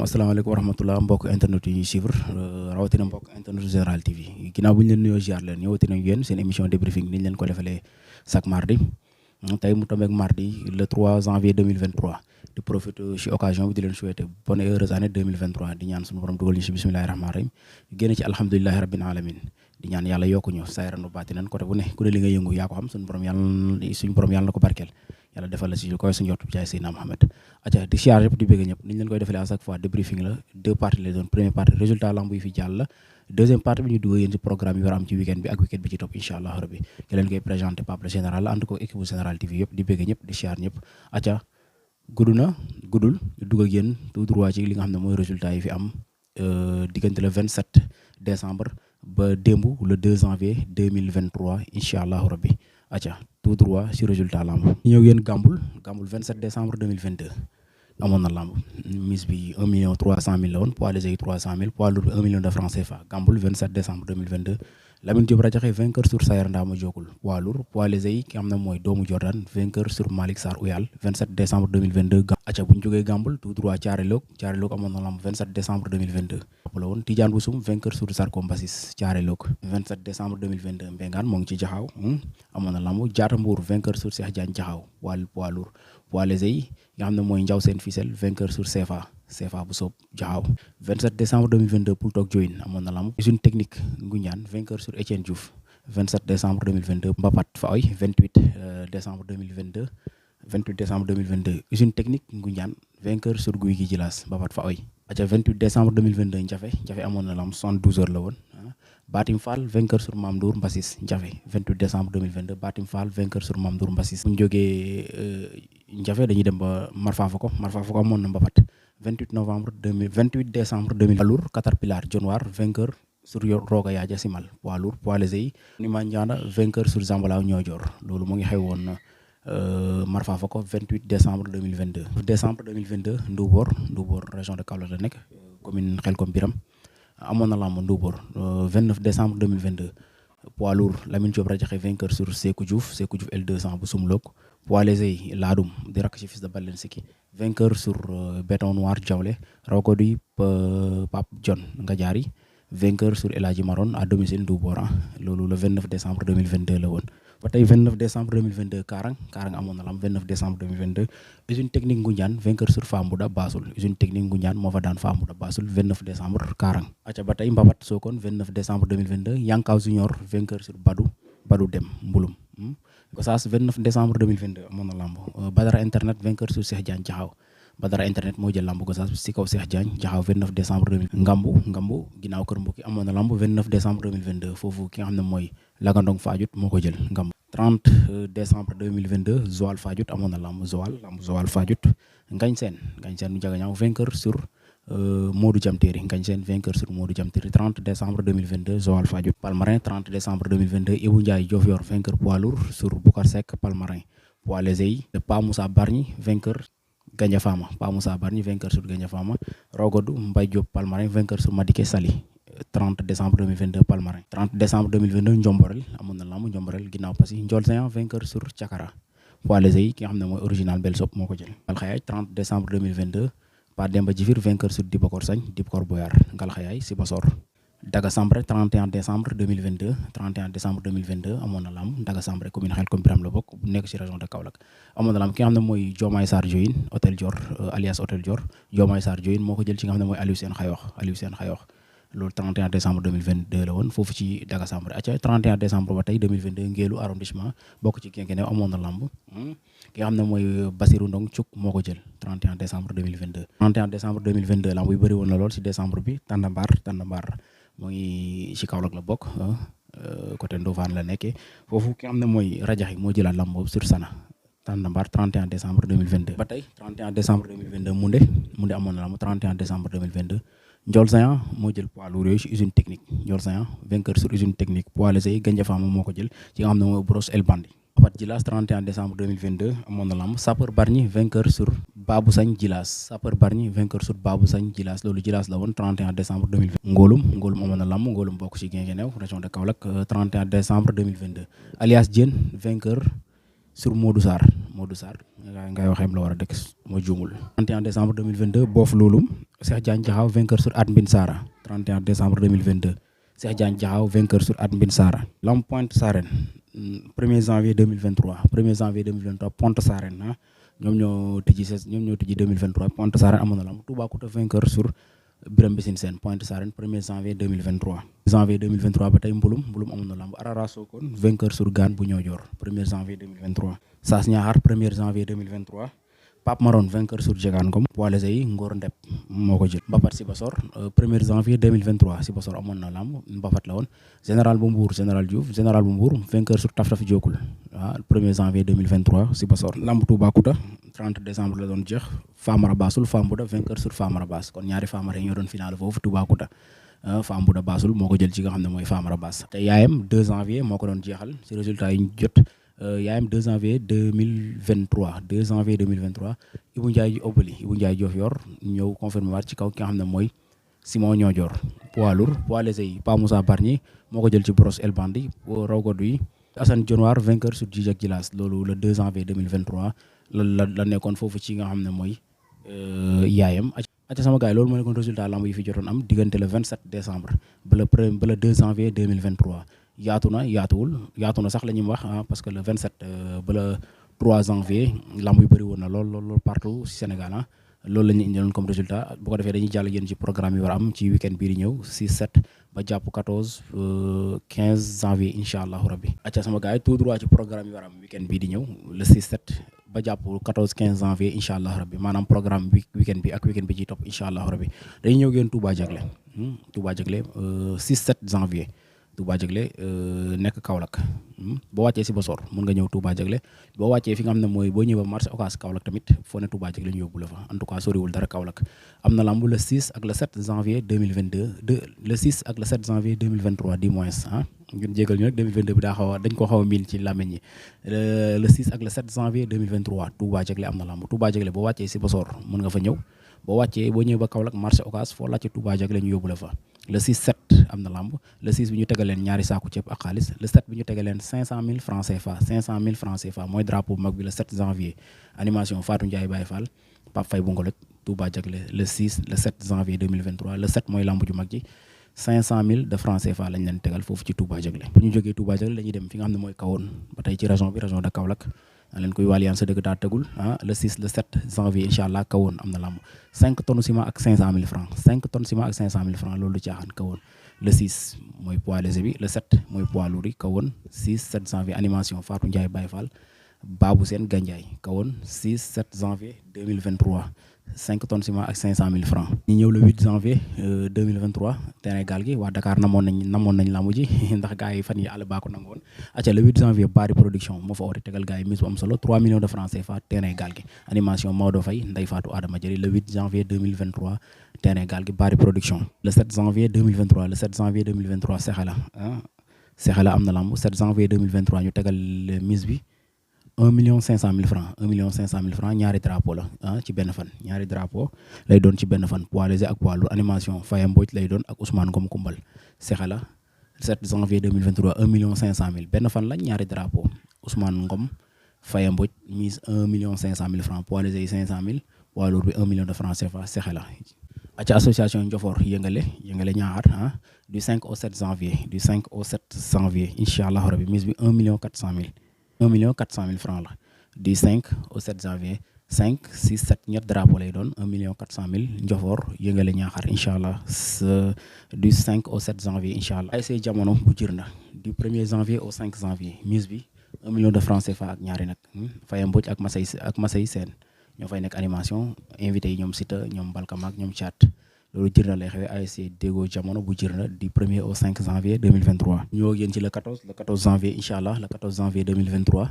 asalaamaaleykum wa rahmatulah mbokk internet yi ñuy suivre rawatina mbokk internet Général TV ginnaaw bu ñu leen nuyoo ziar leen ñëwati nañu yéen seen émission débriefing ni ñu leen ko defalee chaque mardi tey mu tombeek mardi le 3 janvier 2023 di profité ci occasion bi di leen souhaiter bonne et heureuse année 2023 di ñaan suñu borom dugal ñu ci bismillahi rahmaani rahim génn ci alhamdulilahi rabbil alamin di ñaan yàlla yokku ñu sayranu baatinan côté bu ne ku ne li nga yëngu yaa ko xam suñu borom yàlla na ko barkeel yàlla defal la si koy suñu jot jaay Seydina Mohamed aca di siyaar yëpp di bëgg ñëpp niñ leen koy defalee à chaque fois débriefing la deux parties lay doon première partie résultat lamb yi fi jàll la deuxième partie bi ñu dugg yéen ci programme yi war a am ci week-end bi ak week-end bi ci topp incha allah rabbi ki leen koy présenté Pape le général la ànd ko équipe bu Général TV yëpp di bëgg ñëpp di siyaar ñëpp aca guddul dugg ak yéen tout droit ci li nga xam ne mooy résultat yi fi am diggante le 27 décembre ba démb le 2 janvier 2023 incha allah rabbi aca tout droit ci résultat lamb ñëw yéen Gambul 27 décembre 2022 amoon na lamb mise bi 1 300 000 la woon poids léger yi 300 000 poids lourd 1 million de francs CFA Gambul 27 décembre 2022 Lamine Diop Radiakhé vainqueur sur Sayer Ndama Jokul poids lourd poids léger yi ki am na mooy doomu Jordan vainqueur sur Malick Sarr Ouyal 27 décembre 2022 aca bu ñu jógee Gambul tout droit Thiaré Lok amoon na lamb 27 décembre 2022 la woon Tidiane Boussoum vainqueur sur Sarko Mbassis Thiaré Lok 27 décembre 2022 Mbengaan moo ngi ci Jaxaaw amoon na lamb Diatta Mbour vainqueur sur Cheikh Diagne Jaxaaw poids lourd poids léger yi nga xam ne mooy Ndiaw Sène Fissel vainqueur sur CFA bu soob Jaxaaw 27 décembre 2022 pour toog Joyin amoon na lamb usine technique Ngoundiane vainqueur sur Etienne Diouf 27 décembre 2022 Mbapat Faoy 28 décembre 2022 usine technique Ngoundiane vainqueur sur Guy gi Djilas Mbapat Faoy aca 28 décembre 2022 Ndiafe amoon na lamb 72 heures la woon Batim Fall vainqueur sur Mam Ndour Mbassis Ndiafe 28 décembre 2022 Batim Fall vainqueur sur Mam Ndour Mbassis bu ñu jógee Ndiafe dañuy dem ba Marfafako amoon na Mbapat 28 décembre 2000 poids lourd Caterpillar Dionewar vainqueur sur Roga Yaaja Simal poids lourd poids léger yi Nima Ndianda vainqueur sur Zambala Niodior loolu mu ngi xew woon Marfafako 28 décembre 2022 Ndoubor région de Kaolack la nekk commune Xelkom Biram amoon na lamb Ndoubor 29 décembre 2022 poids lourd Lamine Diop Radiakhé vainqueur sur Sékou Diouf L200 bu Sumlok poids léger yi Ladoum di rakk ci fils de Balen Siki vainqueur sur Béton Noir Diawlé Rawkoduy Pape John Ngadiari vainqueur sur El Hadji Maron à domicile Ndoubor loolu le 29 décembre 2022 la woon ba tey 29 décembre 2022 Karang amoon na lam 29 décembre 2022 usine technique Ngoundiane vainqueur sur Famouda Bassoul usine technique Ngoundiane moo fa daan Famouda Bassoul 29 décembre Karang aca ba tey Mbapat Sokone 29 décembre 2022 Yankaw Junior vainqueur sur Badou Dem Mbulum Gossas 29 décembre 2022 amoon na lamb Badara Internet vainqueur sur Cheikh Diagne Jaxaw Badara Internet moo jël lamb Gossas ci kaw Cheikh Diagne Jaxaw 29 décembre 2022 Ngambu ginnaaw kër mbokki amoon na lamb 29 décembre 2022 foofu ki nga xam ne mooy Lagandong Fadiouth moo ko jël Ngambu 30 décembre 2022 Joal Fadiouth amoon na lamb Joal Fadiouth Ngagne Sène bu Jagañaaw vainqueur sur Modou Jamtéri Ngagne Sène vainqueur sur Modou Jamtéri 30 décembre 2022 Joal Fadiouth Palmarin 30 décembre 2022 Ibou Ndiaye Diofior vainqueur poids lourd sur Boucar Seck Palmarin poids léger yi Pa Moussa Bargny vainqueur Gandia Fama Pa Moussa Bargny vainqueur sur Gandia Fama Rogodou Mbaye Diop Palmarin vainqueur sur Madické Sali 30 décembre 2022 Palmarin 30 décembre 2022 Ndiomborel amoon na lamb Ndiomborel ginnaaw Passy Ndiol Sayan vainqueur sur Thiakara poids léger yi ki nga xam ne mooy original Belsop moo ko jël Ngalxayaay 30 décembre 2022 Pa Demba Djifir vainqueur sur Dibakor Sagne Dibakor Boyar Ngalxayaay Sibassor Daga Sambre 31 décembre 2022 amoon na lamb Daga Sambre commune Xelkom Biram la bokk bu nekk ci région de Kaolack amoon na lamb ki nga xam ne mooy Diomaye Sarr Diohine Hôtel Dior alias Hôtel Dior Diomaye Sarr Diohine moo ko jël ci nga xam ne mooy Aliou Sène Xayox loolu 31 décembre 2022 la woon foofu ci Daga Sambre aca 31 décembre ba tey 2022 Ngélu arrondissement bokk ci Guinguinéo amoon na lamb ki nga xam ne mooy Basirou Ndong Cuk moo ko jël 31 décembre 2022 lamb yu bëri woon na lool ci décembre bi Tandambar moo ngi ci Kaolack la bokk côté Ndofane la nekkee foofu ki nga xam ne mooy Radiakhé moo jëlaat lamb boobu sur Sana Tandambar 31 décembre 2022 ba tey 31 décembre 2022 Moundé amoon na lamb 31 décembre 2022 Ndiol Sayan moo jël poids lourd yooyu ci usine technique Ndiol Sayan vainqueur sur usine technique poids léger yi Gandia Fama moo ko jël ci nga xam ne mooy Brosse El Bandi Apat Djilas 31 décembre 2022 amoon na lamb Sapeur Bargny vainqueur sur Babou Sagne Djilas loolu Djilas la woon 31 décembre 2022 Ngolum amoon na lamb Ngolum bokk ci Guinguinéo région de Kaolack 31 décembre 2022 alias Diène vainqueur sur Modou Sarr ngay waxeem la war a dëkk moo juumul. 31 décembre 2022 Boof Loulum Cheikh Diagne Diakhao vainqueur sur Admbin Sara 31 décembre 2022 Cheikh Diagne Diakhao vainqueur sur Admbin Sara. Lam Pointe Sarène 1er janvier 2023 Pointe Sarène ah ñoom ñoo tijji 2023 Pointe Sarène amoon na lamb. Toubacouta vainqueur sur Birame Mbissine Sène Pointe Sarène 1er janvier 2023 ba tey Mbulum amoon na lamb. Arara Sokone vainqueur sur Gane bu Niodior 1er janvier 2023 Sass Niakhar 1er janvier 2023 Pape Maron vainqueur sur Diegane Ngom. Poids léger yi Ngor Ndep moo ko jël. Mbapat Sibassor 1er janvier 2023 Sibassor amoon na lamb Mbapat la woon. Général bu Mbour Général Diouf vainqueur sur Taf Taf Diokul waaw 1er janvier 2023 Sibassor. Lamb Toubacouta 30 décembre la doon jeex Famara Bassoul Fambouda vainqueur sur Famara Bass kon ñaari Famara yi ñoo doon final foofu Toubacouta. Fambouda Bassoul moo ko jël ci nga xam ne mooy Famara Bass. te yaayam 2 janvier moo ko doon jeexal ci résultat yi ñu jot. yaayam 2 janvier 2023 Ibou Ndiaye Obali Ibou Ndiaye Diofior ñëw confirmé waat ci kaw ki nga xam ne mooy Simon Niodior. poids lourd poids léger yi Pa Moussa Bargny moo ko jël ci brosse El Bandi raw godu yi Assane Dionewar vainqueur sur Djijak Djilas loolu le 2 janvier 2023 la nekkoon foofu ci nga xam ne mooy yaayam. acca sama gars yi loolu moo nekkoon résultat lamb yi fi jotoon am diggante le 27 décembre ba le 2 janvier 2023 yaatu na sax la ñuy wax parce que le 27 ba le 3 janvier lamb yu bëri woon na lool partout ci Sénégal loolu la ñu indiloon comme résultat bu ko defee dañuy jàll yéen ci programme yi war a am ci week-end bii di ñëw 6 7 ba jàpp 14 15 janvier incha allahu rabbi. acca sama gars yi tout droit ci programme yi war a am week-end bii di ñëw le 6 7 ba jàpp 14 15 janvier incha allah rabbi maanaam programme week-end bi ak week-end bi ci topp incha allah rabbi dañuy ñëw ngeen Touba Diaglé 6 7 janvier. Touba Diaglé nekk Kaolack boo wàccee Sibassor mën nga ñëw Touba Diaglé boo wàccee fi nga xam ne mooy boo ñëwee ba marché Ocass Kaolack tamit foo ne Touba Diaglé ñu yóbbu la fa en tout cas soriwul dara Kaolack. am na lamb le 6 ak le 7 janvier 2022 le 6 ak le 7 janvier 2023 du moins ñun jégal ñu nag 2022 bi dañ ko xaw a miin ci làmmiñ ñi le 6 ak le 7 janvier 2023 Touba Diaglé am na lamb. Touba Diaglé boo wàccee Sibassor mën nga fa ñëw boo ñëwee ba Kaolack marché Ocass foo laajte Touba Diaglé ñu yóbbu la fa. le 6 7 am na lamb le 6 bi ñu tegal leen ñaari saaku ceeb ak xaalis le 7 bi ñu tegal leen 500 000 francs CFA mooy drapeau bu mag bi le 7 janvier animation Fatou Ndiaye Baye Fall Pape Faye bu Ngoloj Touba Diaglé le 7 janvier 2023 le 7 mooy lamb ju mag ji 500 000 de francs CFA lañ leen tegal foofu ci Touba Diaglé. bu ñu jógee Touba Diaglé dañuy dem fi nga xam ne mooy Kahone ba tey ci région de Kaolack leen koy wàlliyaan sa dëgg daa tegul le 6 le 7 janvier incha allah Kahone am na lamb 5 tonnes ciment ak 500 000 francs 5 tonnes ciment ak 500 000 francs loolu du caaxaan Kahone le 6 mooy poids léger bi le 7 mooy poids lourd yi Kahone 6 7 janvier animation Fatou Ndiaye Baye Fall Babou Sène Gandiaye Kahone 6 7 janvier 2023 5 tonnes ciment ak 500 000 francs ñu ñëw le 8 janvier 2023 terrain gaal gi waa Dakar namoon nañ lamb ji ndax gars yi fan yi àll baa ko nangoon acca le 8 janvier Bari production moo fa oote tegal gars yi mise bu am solo 3 millions de francs CFA terrain gaal gi animation Maodo Faye Ndeye Fatou Adama Diary le 8 janvier 2023 terrain gaal gi Bari production le 7 janvier 2023 Sexela am na lamb 7 janvier 2023 ñu tegal mise bi 1 million 500 000 francs ñaari drapeau la ci benn fan ñaari drapeau lay doon ci benn fan poids léger ak poids lourd animation Faye Mbodj lay doon ak Ousmane Ngom Koumbal Sexela 7 janvier 2023 1 million 500 000 benn fan la ñaari drapeau Ousmane Ngom Faye Mbodj mise 1 million 500 000 francs poids léger yi 500 000 poids lourd bi 1 million de francs CFA Sexela acca association Ndiofor yëngale Niakhar du 5 au 7 janvier incha allah rabbi mise bi 1 million 400 000 francs la du 5 au 7 janvier 5 6 7 ñett drapeau lay doon 1 million 400 000 Ndiofor yëngale Niakhar incha allah du 5 au 7 janvier incha allah. ASC Jamono bu Djirnda du 1er janvier au 5 janvier mise bi 1 million de francs CFA ak ñaari nag Faye Mbodj ak Masay Sène ñoo fay nekk animation invité yi ñoom Sita ñoom Balkamaak ñoom Thiat loolu Djirnda lay xewee ASC Déggo Jamono bu Djirnda du 1er au 5 janvier 2023. ñoo ak yéen ci le 14 janvier incha allah le 14 janvier 2023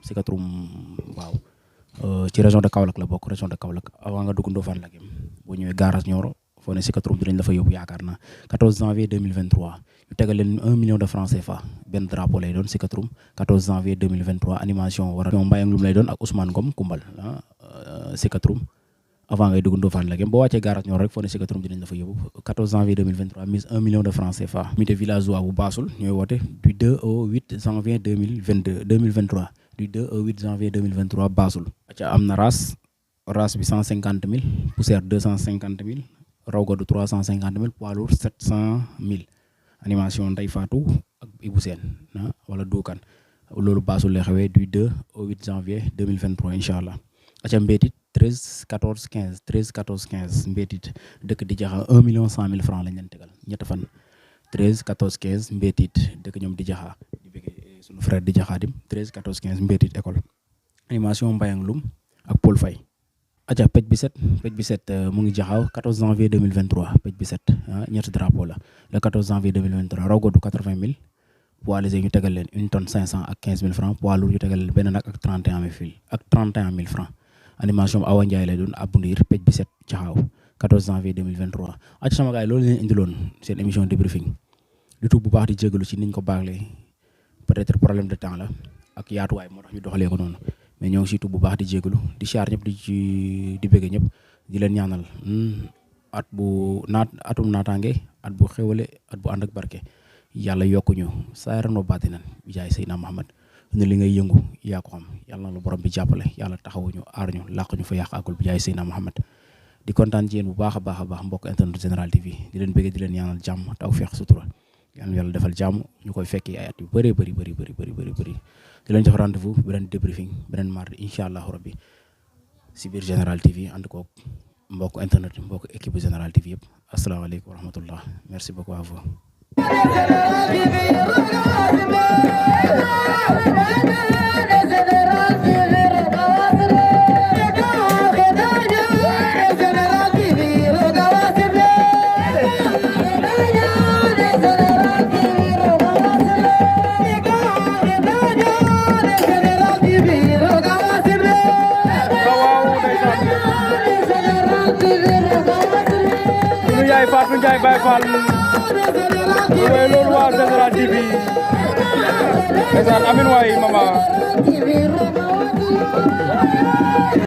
Sikatrum waaw ci région de Kaolack la bokk région de Kaolack avant nga dugg Ndofane la boo ñëwee garage Nioro foo ne Sikatrum dinañ la fa yóbbu yaakaar naa 14 janvier 2023 ñu tegal leen 1 million de francs CFA benn drapeau lay doon Sikatrum 14 janvier 2023 animation war a Mbayang Loum lay doon ak Ousmane Ngom Koumbal Sikatrum avant ngay dugg Ndofane la boo wàccee garage Nioro rek foo ne Sikatrum dinañ la fa yóbbu 14 janvier 2023 mise 1 million de francs CFA comité villageois bu Bassoul ñooy woote du 2 au 8 janvier 2023 du 2 au 8 janvier 2023 baasul. acca am na race bi 150 000 poussière 250 000 raw gadu 350 000 poids lourd 700 000 animation Ndeye Fatou ak Ibou Sène wala Doukan loolu baasul lay xewee du 2 au 8 janvier 2023 incha allah. acca Mbétit 13 14 15 13 14 15 Mbétit dëkk di jaxa 1 100 000 francs lañ leen tegal ñett fan 13 14 15 Mbétit dëkk ñoom di jaxa di bëgg suñu frère di jaxaadim 13 14 15 Mbétit école animation Mbayang Loum ak Paul Faye. acca pej bi set mu ngi jaxaw 14 janvier 2023 pej bi set ñetti drapeau la le 14 janvier 2023 raw godu 80 000 poids léger ñu tegal leen 1 tonne 500 ak 15 000 francs poids lourd ñu tegal leen benn nag ak 31 000 francs animation Awa Ndiaye lay doon Abou Ndir pej bi set jaxaw 14 janvier 2023 acca sama gars yi loolu leen indiloon seen émission débriefing du tout bu baax di jégalu ci niñ ko baaxlee peut-être problème de temps la ak yaatuwaay moo tax ñu doxalee ko noonu mais ñoo ngi si tuub bu baax di jégalu di siyaar ñëpp di bëgg ñëpp di leen ñaanal atum naataange at bu xewale at bu ànd ak barke yàlla yokkuñu saaran wa baatinan bi jaay Seydina Muhammad ne li ngay yëngu yaa ko xam yàlla na la borom bi jàppale yàlla taxawuñu aar ñu làq ñu fa yàq àggul bi jaay Seydina Muhammad di kontaan ci yéen bu baax a baax mbokk internet Général TV di leen bëgg di leen ñaanal jàmm tawfeex sutura yàlla defal jàmm ñu koy fekki ay at yu bëree bëri di leen jox rendez-vous beneen débriefing beneen mardi incha allahu rabbi si biir Général TV ànd koog mbokk internet mbokk équipe Général TV yëpp asalaamaaleykum wa rahmatullah merci beaucoup à vous. Fatou Ndiaye Baye Fall loolu waa Général TV ndeysaan amin waay mama